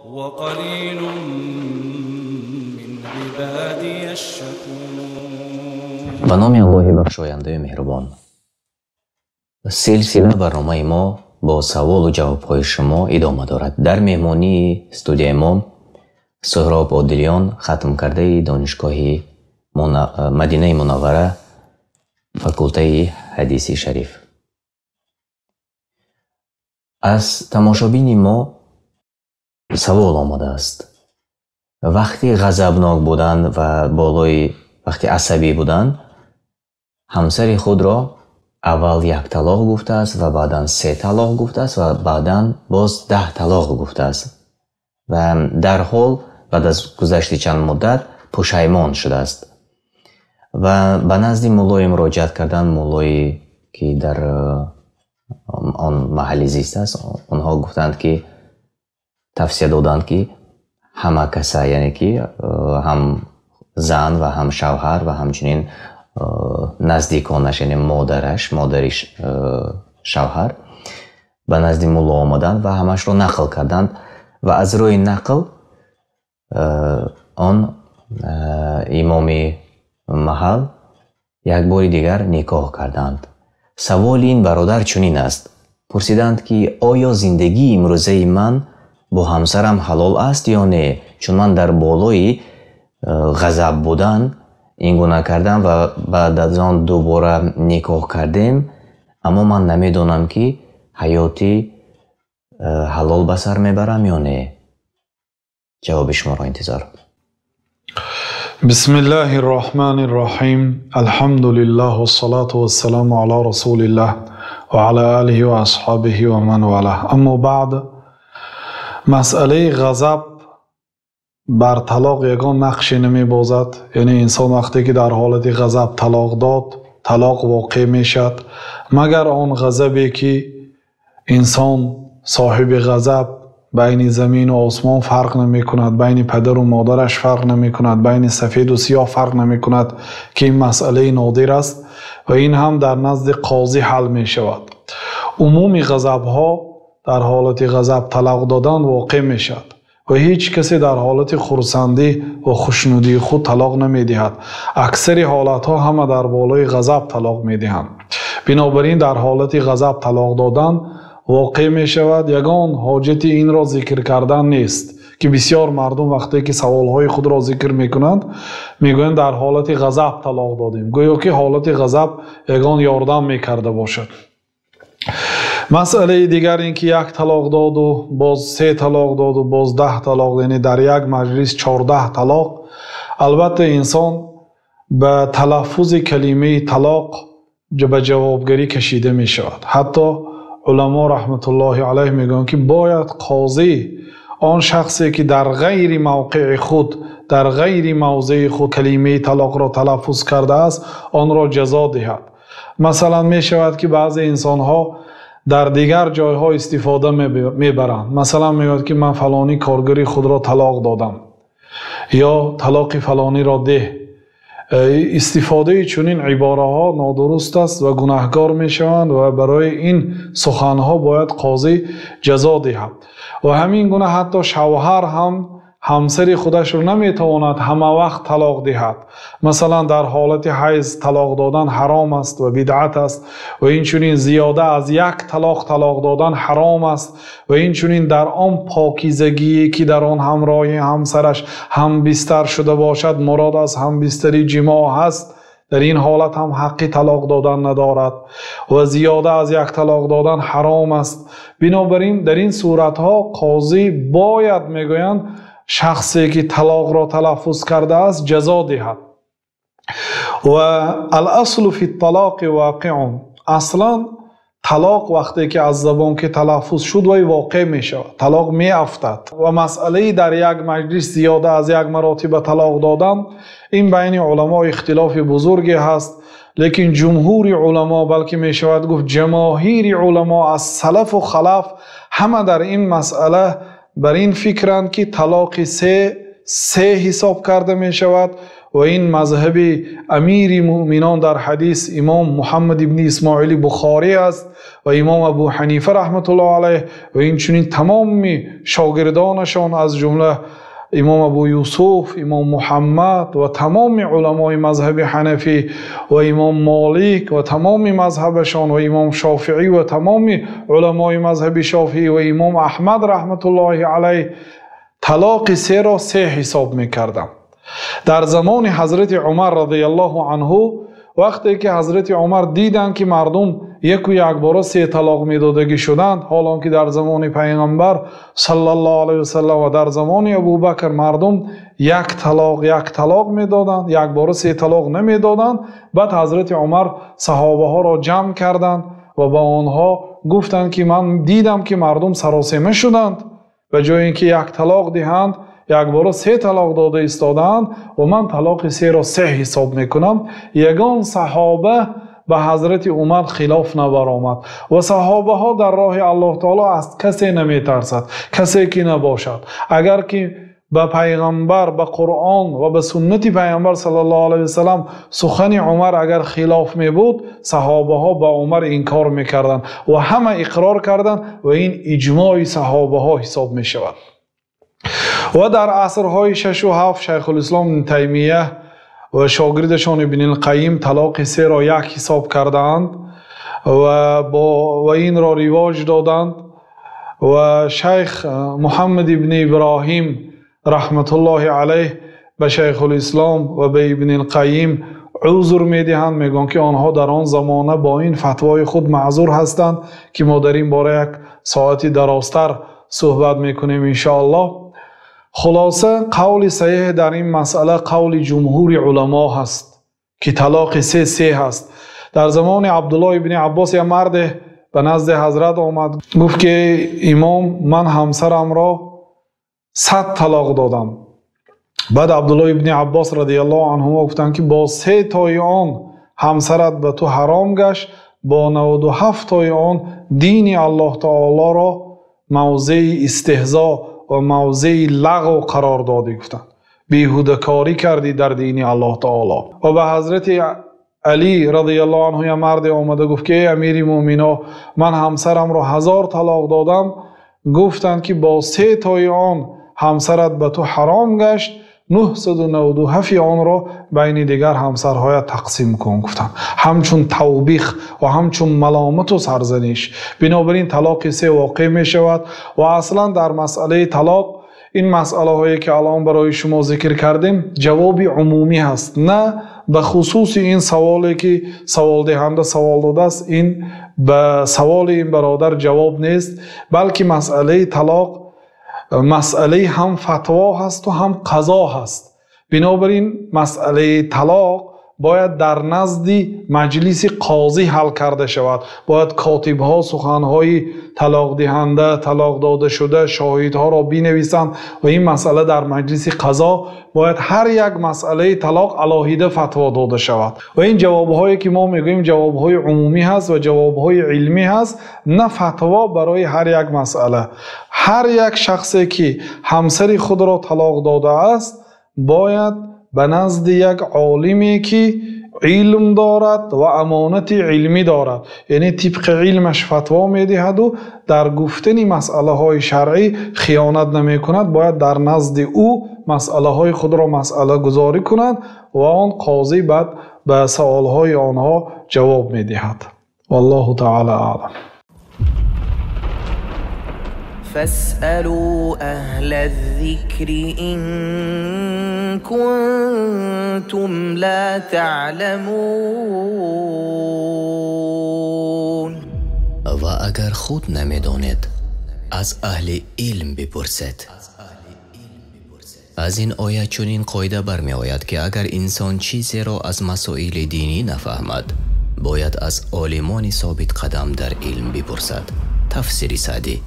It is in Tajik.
وقليل من عبادي الشكور. Ба номи Аллоҳи бахшояндаю меҳрубон. Силсила барномаи мо бо саволу ҷавобҳои шумо идома дорад. Дар меҳмонии студияи мо Суҳроб Одилён, хатмкардаи донишгоҳи Мадинаи Мунаввара, факултаи ҳадиси шариф. Аз тамошобини мо савол омадааст. Вақти ғазабнок будан ва болои вақти асабӣ будан ҳамсари худро аввал як талоқ гуфтааст ва баъдан се талоқ гуфтааст ва баъдан боз 10 талоқ гуфтааст ва дарҳол баъд аз гузашти чанд муддат пушаймон шудааст ва ба назди муллое муроҷиат кардан. Муллое, ки дар он маҳалли зист аст, онҳо гуфтанд, ки тавсия доданд, ки ҳама каса, яъне ки ҳам зан ва ҳам шавҳар ва ҳамчунин наздиконаш, яъне модараш, модари шавҳар, ба назди мулло омаданд ва ҳамашро нақл карданд ва аз рӯи нақл он имоми маҳал як бори дигар никоҳ карданд. Саволи ин бародар чунин аст. Пурсиданд, ки оё зиндагии имрӯзаи ман бо ҳамсарам ҳалол аст ё не, чун ман дар болои ғазаб будан ин гуна кардам ва баъд аз он дубора никоҳ кардем, аммо ман намедонам, ки ҳаёти ҳалол ба сар мебарам ё не. Ҷавоби шуморо интизор. بسم الله الرحمن الرحيم، الحمد لله والصلاة والسلام على رسول الله وعلى آله وأصحابه ومن والاه. أما بعد، масъалаи ғазаб бар талоқ ягон нақше намебозад. Яъне инсон вақте ки дар ҳолати ғазаб талоқ дод, талоқ воқеъ мешавад, магар он ғазабе, ки инсон соҳиби ғазаб байни замину осмон фарқ намекунад, байни падару модараш фарқ намекунад, байни сафеду сиёҳ фарқ намекунад, ки ин масъалаи нодир аст ва ин ҳам дар назди қозӣ ҳал мешавад. Умуми ғазабҳо дар ҳолати ғазаб талоқ додан воқеъ мешавад ва ҳеҷ касе дар ҳолати хурсандӣ ва хушнудии худ талоқ намедиҳад. Аксари ҳолатҳо ҳама дар болои ғазаб талоқ медиҳанд. Бинобар ин дар ҳолати ғазаб талоқ додан воқеъ мешавад. Ягон ҳоҷати инро зикр кардан нест, ки бисёр мардум вақте ки саволҳои худро зикр мекунанд, мегӯянд, дар ҳолати ғазаб талоқ додем, гӯё ки ҳолати ғазаб ягон ёрдам мекарда бошад. Масъалаи дигар ин ки як талоқ доду, боз се талоқ доду, боз 10 талоқ, яъне дар як маҷлис 14 талоқ. Албатта, инсон ба талаффузи калимаи талоқ ба ҷавобгарӣ кашида мешавад. Ҳатто уламо раҳматуллоҳи алайҳ мегӯянд, ки бояд қозӣ он шахсе, ки дар ғайри мавқеи худ, дар ғайри мавзеи худ калимаи талоқро талаффуз кардааст, онро ҷазо диҳад. Масалан, мешавад, ки баъзе инсонҳо дар дигар ҷойҳо истифода мебаранд. Масалан, мегӯяд, ки ман фалонӣ коргари худро талоқ додам ё талоқи фалониро деҳ. Истифодаи чунин ибораҳо нодуруст аст ва гунаҳкор мешаванд ва барои ин суханҳо бояд қозӣ ҷазо диҳад. Ва ҳамин гуна ҳатто шавҳар ҳам ҳамсари худашро наметавонад ҳама вақт талоқ диҳад. Масалан, дар ҳолати ҳайз талоқ додан ҳаром аст ва бидъат аст ва инчунин зиёда аз як талоқ талоқ додан ҳаром аст ва инчунин дар он покизагие, ки дар он ҳамроҳи ҳамсараш ҳамбистар шуда бошад, мурод аз ҳамбистарӣ ҷимоъ ҳаст, дар ин ҳолат ҳам ҳаққи талоқ додан надорад ва зиёда аз як талоқ додан ҳаром аст. Бинобар ин дар ин суратҳо қозӣ бояд, мегӯянд, шахсе, ки талоқро талаффуз кардааст, ҷазо диҳад. Ва الأصل في الطلاق واقع. Аслан талоқ вақте ки аз забон ки талаффуз шуд, вай воқеъ мешавад, талоқ меафтад. Ва масъалаи дар як маҷлис зиёда аз як маротиба талоқ додан, ин байни уламо ихтилофи бузурге ҳаст, лекин ҷумҳури уламо, балки мешавад гуфт ҷамоҳири уламо аз салафу халаф, ҳама дар ин масъала бар ин фикранд, ки талоқи се се ҳисоб карда мешавад ва ин мазҳаби амири муъминон дар ҳадис имом Муҳаммад ибни Исмоили Бухорӣ аст ва имом Абу Ҳанифа раҳматуллоҳ алайҳ ва инчунин тамоми шогирдонашон аз ҷумла имом Абу Юсуф, имом Муҳаммад ва тамоми уламои мазҳаби ҳанафӣ ва имом Молик ва тамоми мазҳабашон ва имом Шофиӣ ва тамоми уламои мазҳаби Шофиӣ ва имом Аҳмад раҳматуллоҳи алайҳ талоқи серо се ҳисоб мекарданд. Дар замони ҳазрати Умар радиаллоҳу анҳу вақте ки ҳазрати Умар диданд ки мардум яку якбора се талоқ медодагӣ шуданд, ҳолон ки дар замони пайғамбар саллаллоҳу алайҳи васаллам ва дар замони Абубакр мардум як талоқ медоданд, якбора се талоқ намедоданд. Баъд ҳазрати Умар саҳобаҳоро ҷамъ карданд ва ба онҳо гуфтанд ки ман дидам ки мардум саросема шуданд, ба ҷои ин ки як талоқ диҳанд якбора се талоқ дода истодаанд ва ман талоқи серо се ҳисоб мекунам. Ягон саҳоба ба ҳазрати Умар хилоф набаромад ва саҳобаҳо дар роҳи Аллоҳ таоло аз касе наметарсад, касе ки набошад. Агар ки ба пайғамбар, ба Қуръон ва ба суннати пайғамбар саллаллоҳу алайҳи васаллам сухани Умар агар хилоф мебуд, саҳобаҳо ба Умар инкор мекарданд ва ҳама иқрор карданд ва ин иҷмои саҳобаҳо ҳисоб мешавад. Ва дар асрҳои 6 ва 7 Шайхулислом ибн Таймия ва шогирдашон Ибн Қайим талоқи серо як ҳисоб кардаанд ва инро ривоҷ доданд ва шайх Муҳаммад ибн Иброҳим раҳматуллоҳи алайҳ ба Шайхулислом ва ба Ибн Қайим узр медиҳанд, мегӯянд ки онҳо дар он замона бо ин фатвои худ маъзур ҳастанд ки мо дар ин бора як соати дарозтар суҳбат мекунем иншоаллоҳ. Хулоса, қавли саҳеҳ дар ин масъала қавли ҷумҳури уламо ҳаст ки талоқи се се ҳаст. Дар замони Абдуллоҳ ибни Аббос як марде ба назди ҳазрат омад, гуфт ки имом, ман ҳамсарамро 100 талоқ додам. Баъд Абдуллоҳ ибни Аббос радиаллоҳу анҳумо гуфтанд ки бо се тои он ҳамсарат ба ту ҳаром гашт, бо 97 тои он дини Аллоҳ таолоро мавзеи истеҳзо ва мавзеи лағв қарор додӣ. Гуфтанд беҳудакорӣ кардӣ дар дини Аллоҳ таоло. Ва ба ҳазрати Алӣ радиаллоҳу анҳу як марде омада гуфт ки эй амири муъмино, ман ҳамсарамро 1000 талоқ додам. Гуфтанд ки бо се тои он ҳамсарат ба ту ҳаром гашт, 997 онро байни дигар ҳамсарҳоят тақсим кун. Гуфтанд ҳамчун тавбих ва ҳамчун маломату сарзаниш. Бинобар ин талоқи се воқеъ мешавад ва аслан дар масъалаи талоқ ин масъалаҳое ки алон барои шумо зикр кардем ҷавоби умумӣ ҳаст, на ба хусуси ин саволе ки саволдиҳанда савол додааст, ин ба саволи ин бародар ҷавоб нест, балки масъалаи талоқ масъалаи ҳам фатво ҳаст ва ҳам қазо ҳаст. Бинобар ин масъалаи талоқ бояд дар назди маҷлиси қозӣ ҳал карда шавад. Бояд котибҳо суханҳои талоқдиҳанда, талоқ дода шуда, шоҳидҳоро бинависанд ва ин масъала дар маҷлиси қазо бояд ҳар як масъалаи талоқ алоҳида фатво дода шавад. Ва ин ҷавобҳое ки мо мегӯем ҷавобҳои умумӣ ҳаст ва ҷавобҳои илмӣ ҳаст, на фатво барои ҳар як масъала. Ҳар як шахсе ки ҳамсари худро талоқ додааст бояд ба назди як олиме ки илм дорад ва амонати илмӣ дорад, яъне тибқи илмаш фатво медиҳаду дар гуфтани масъалаҳои шаръӣ хиёнат намекунад, бояд дар назди ӯ масъалаҳои худро масъалагузорӣ кунад ва он қозӣ баъд ба саволҳои онҳо ҷавоб медиҳад. Валлоҳу таъала аълам. فاسألوا أهل الذكر إن كنتم لا تعلمون. و اگر خود نمیدانید از اهل علم بپرسید. از این آیه چنین قاعده برمی آید که اگر انسان چیزی را از مسائل دینی نفهمد باید از عالمان ثابت قدم در علم بپرسد. تفسیر سعدی.